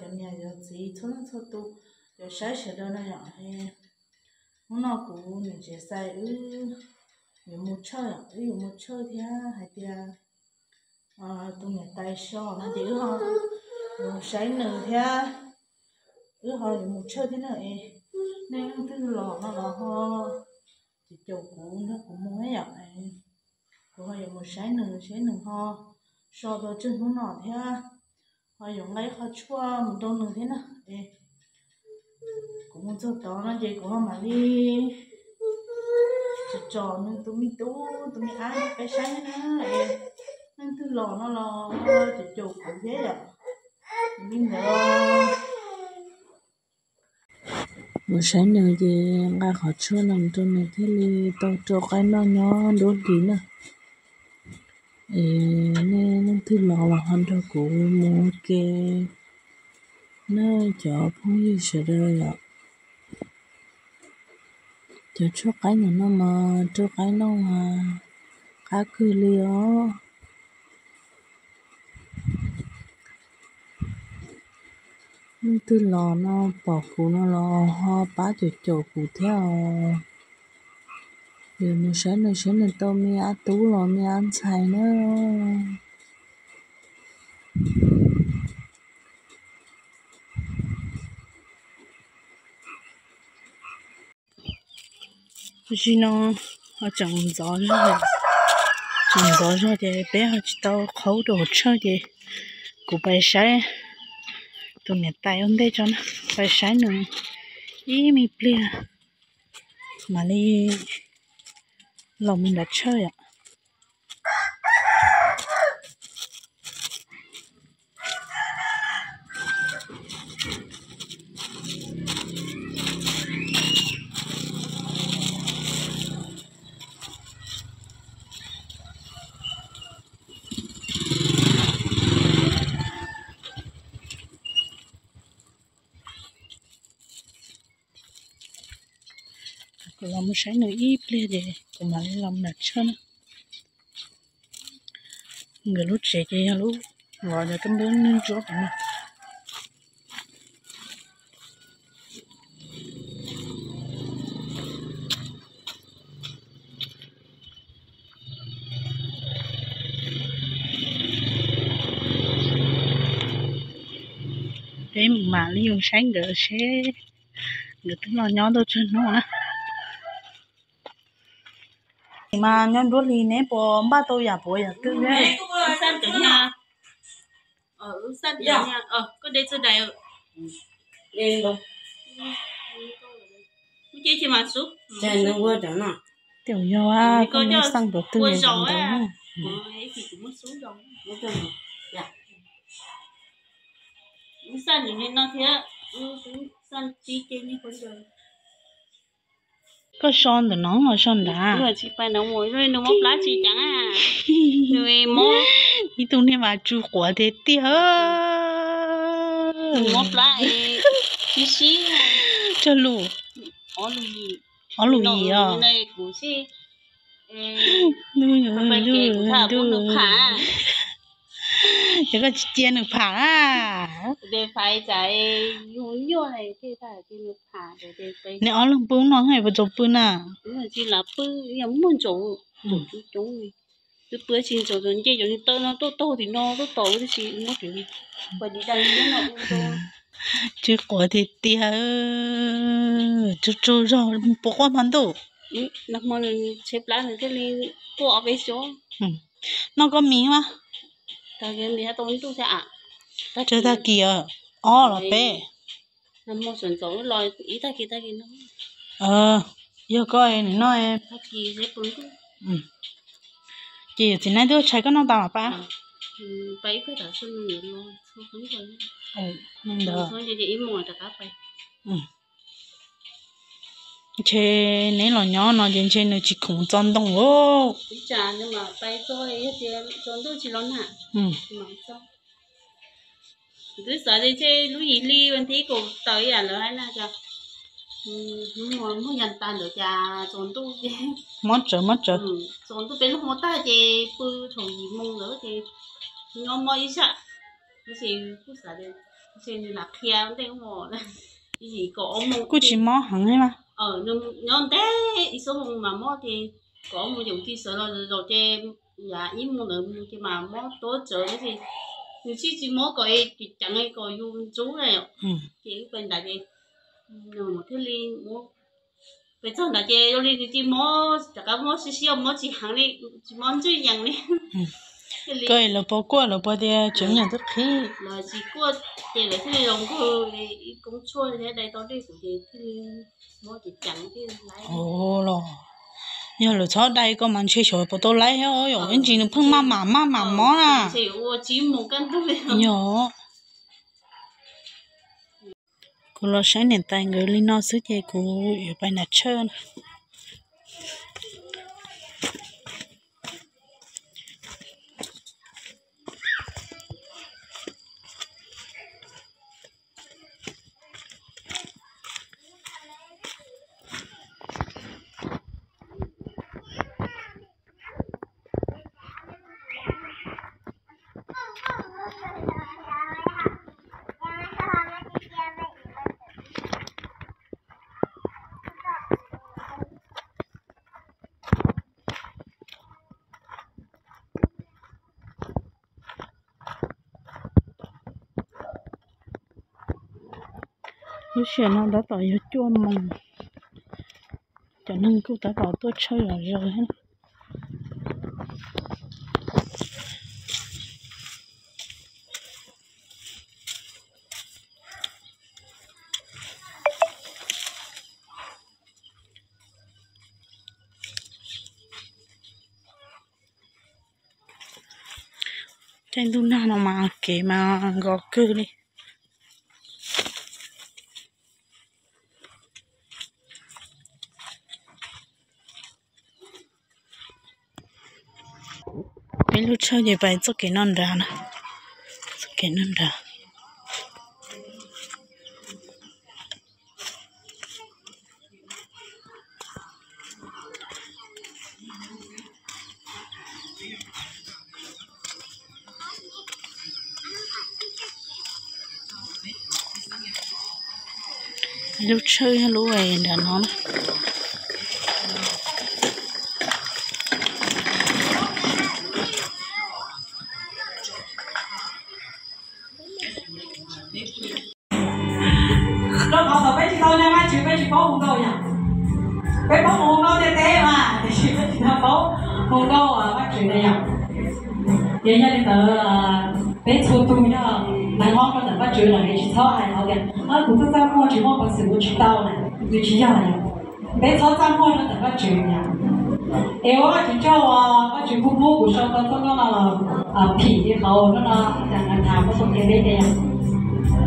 Cov niam cov txiv txhua leej txhua tus, cov saib sawv daws no yom. Hnub no kuv niam tsev xais wb yuav mus tshawj, wb yuav mus tshawj thiab hais tias tus niam tais so no ces wb ho yuav mus saib nws thiab, wb ho yuav mus tshawj thiab na es. Nej leej twg los no los ho caum caum kuv nrog kuv mus yom. Kuv ho yuav mus saib nws seb nws ho so tau tsawg hnub no thiab, ho yuav nqa ib qho tshuaj mus rau nws thiab na. Es kuv mus txog tod no ces kuv ho mam li tso tso nws tus me tub tus me ab peb saib na. Es leej twg los no los ho caum caum kuv thiab yom. Li ntawd mus saib nws ces nqa qhov tshuaj no mus rau nws thiaj li tau rau qaib noj nyob nruab hlis na. Es nej leej twg los los ho nrog kuv mus ua ke na cov phooj ywg sawv daws yom. Cov tshuaj qaib ntawm no mas rau qaib noj mas qab kawg li os. Leej twg los no pom kuv no los ho pab caum caum kuv thiab os. Yuav mus saib nws seb nws tau me ab tub los me ab ntxhais na. Tam sim no ho tseem ntxov zog, tseem ntxov zog ces peb ho tsis tau qhaub rau hauv tshawj ces kuv pais saib tus niam tais ua ntej tso na, pais saib nws ib me pliag mam li los mus nram tshawj yom. Kuv los mus saib nws ib pliag ces kuv mam li los nram tshawj na. Nkawd lub tsev ces yog lub vov cov kab npab nws ntsuab no. Peb mam li mus saib nkawd seb nkawd twb los nyob tau tsawg hnub na. Mas nyob nruab hlis neb puas npaj tau yam puav yam twg? Tias yog koj xaj puav twg ntawd. Koj so ntawm no los so nrad? Nws mob plab tsis ceev, nws mob. Ib tug niag mas tsw quav tiag tiag. Nws mob plab sib sib. Tsawg lus? Ob lus yim os. Kuv sib, kuv tham kuv nws pham. Ces koj tsis cia nws pham na. Nws pham tsam yus nyuaj. Nws ob leeg pw no es puas tsaus pw na? Tsis lam pw, yog muaj ntsaum coob coob. Twb pw tsis ntsaum, nce cov niag taw no tuaj taug tim no tuaj tom tab sis muab cov niag pas di dai no rau. Tsw quav tiag tiag. Tsaug tsaug zog puas quaj hmo ntuj. Nag hmo nws tshaib plab nws thiaj li quaj ob peb xyoos. Noj koj mis mas. Tsawg tag kis, ob los peb. Nag hmo sawv ntxov los ib tag kis tag kis no. Yog koj nws noj. Ces yawm txiv Nab twb ua tshais koj noj tas los pab? Ntshe neb los nyob no ces ntshe nws tsis khoom txo ntoo lauj. Twb xav tias ntshe lub yim hli ua ntej kaum tawm ib yam lawv hais na, cas hnub muaj yas tas ntawd cas tsaus ntuj ces mob tsawv mob tsawv. Tsaus ntuj peb lub hmo tag ces pw thaum yim moo ntawd ces nyob mob ib zaj, tab sis kuj xav tias Ces nws lam qhia ntej mus, ib yim kaum ob moos kuj tsis mob heev li mas. Nyob ntej ib xuab moos mas mob ces kaum ob moos ces kuv tig sawv los zaum ces yav ib moos ntawd mus ces mas mob tuab tsawv no ces nws tsis tsis mob kom ceev kom yus ntxub na. Ces wb pais ntawd ces nws thiaj li muab, pais txog ntawd ces zoo li nws tsis mob, rov qab mob siab siab, mob tsis heev li, tsis mob ntswj yees li. Koj lawv puas kuaj, lawv puas tias tseem nyuam twb qhib los tsis kuaj, ces lawv thiaj li los nkaug ib koob tshuaj thiab dai tau dej kuv ces thiaj li mob ces ceev thiaj li laiv. Los yog lawv txhob dai koj mas ntshe xyov puas tau laiv thiab, ib ntsis nws pheej maj mam maj mam mob na. Yog kuv los saib niam tais nkawd li no xwb ces kuv yuav pais nram tshawj na. Lub sij hawm no tab tom yog cuaj moos, cov neeg kuj tab tom tuaj tshawj zom zaws thiab. Tej ntuj nag no mas kev mas nkos kawg li. Peb lub tshawj ces pais txoj kev no nrad na, txoj kev no nrad. Lub tshawj yog lub nram no na. Rau qhov thaum peb tsis tau nag Vajtswv peb tsis paub hu nkauj yom. Peb paub mus hu nkauj ntiaj teb mas tiam sis peb tsis tau paub hu nkauj Vajtswv na yom. Ces yog li ntawd peb txhua tus yog neeg ob rau ntawm Vajtswv lawm es tsis txhob hais qhov tias kuv txaj txaj muag tsis muaj peev xwm ua tsis tau na, nws tsis yog li. Peb txhob txaj muag rau ntawm Vajtswv na. Es ua Vajtswv tsaug uas Vajtswv kuj pub kuv sau tau txoj nkauj no los phim li qhov hnub no ntawm no tham muaj txoj kev peb tias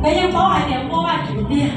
peb yeej paub hais tias muaj Vajtswv tiag.